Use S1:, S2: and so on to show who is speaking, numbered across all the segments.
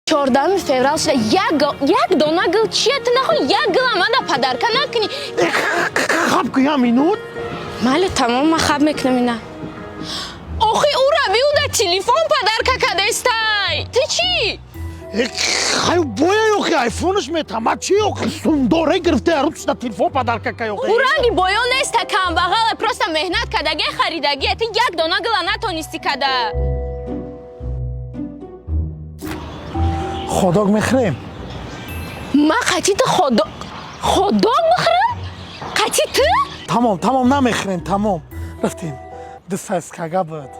S1: 14 феврал шуда, як дона гул чия? Ту нахоҳ як гула мада подарка накунӣ?
S2: Хаб ку я минут.
S1: Майли, тамом, ман хаб мекунам ина. Охи, ура биуда телефон подарка кадестай. Ту чӣ?
S2: Хай, боя ёхи айфонаш метама чи ёхи сундоре гирифте арӯс да телефон подарка ка ёхи.
S1: Ӯ ранги боё неста, камбағала, просто меҳнат кадаге, харидагие. Ту як дона гула натонистӣ када.
S2: Хот-дог мехӯрем.
S1: Ман қати ту хот-дог бихӯрам? Қати ту?
S2: Тамом, тамом, намехӯрем, тамом. Рафтем. Дусайскага буд.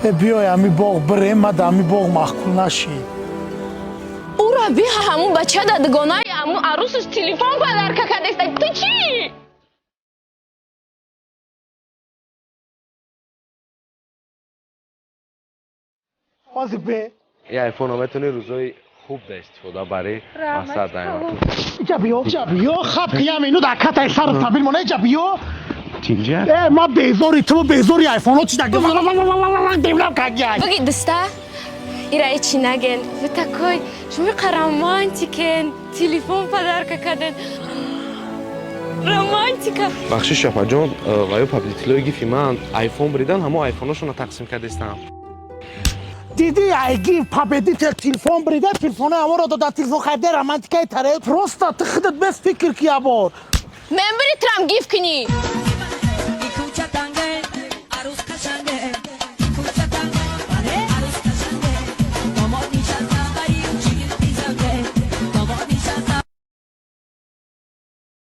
S2: Э, биёй ами боғ бирем, ма да ами боғ маъқул нашӣ.
S1: Ура биҳа, ҳамун бача да дугонаи ҳамун арӯсаш телефон подарка кадеста. Ту чӣ?
S2: Ҳозир бе.
S3: И айфонро метавонӣ рӯзои хуб да истифода барӣ, мақсад даимат.
S2: Иҷа биё, иҷа биё, хаб ки я минут, акатай сару табил мона, иҷа биё.
S3: Чилҷа?
S2: Э, ма безори ту, безори айфонҳо чи девлам кагяй.
S1: Буги, дӯста, ира ҳечи наген. Вы такой, шумо иқа романтикен, телефон подарка карден. Романтика.
S3: Бахшиш, шафаҷон, ва ё победителои гифи ман айфон бридан, ҳамо айфоношонро тақсим кардистам.
S2: Диди, айги победитель телефон брида, телефони ҳаморо дода, телефон харида, романтикаи таре. Просто ту худат без фикр ки ябор.
S1: Мен бири трам гиф кунӣ.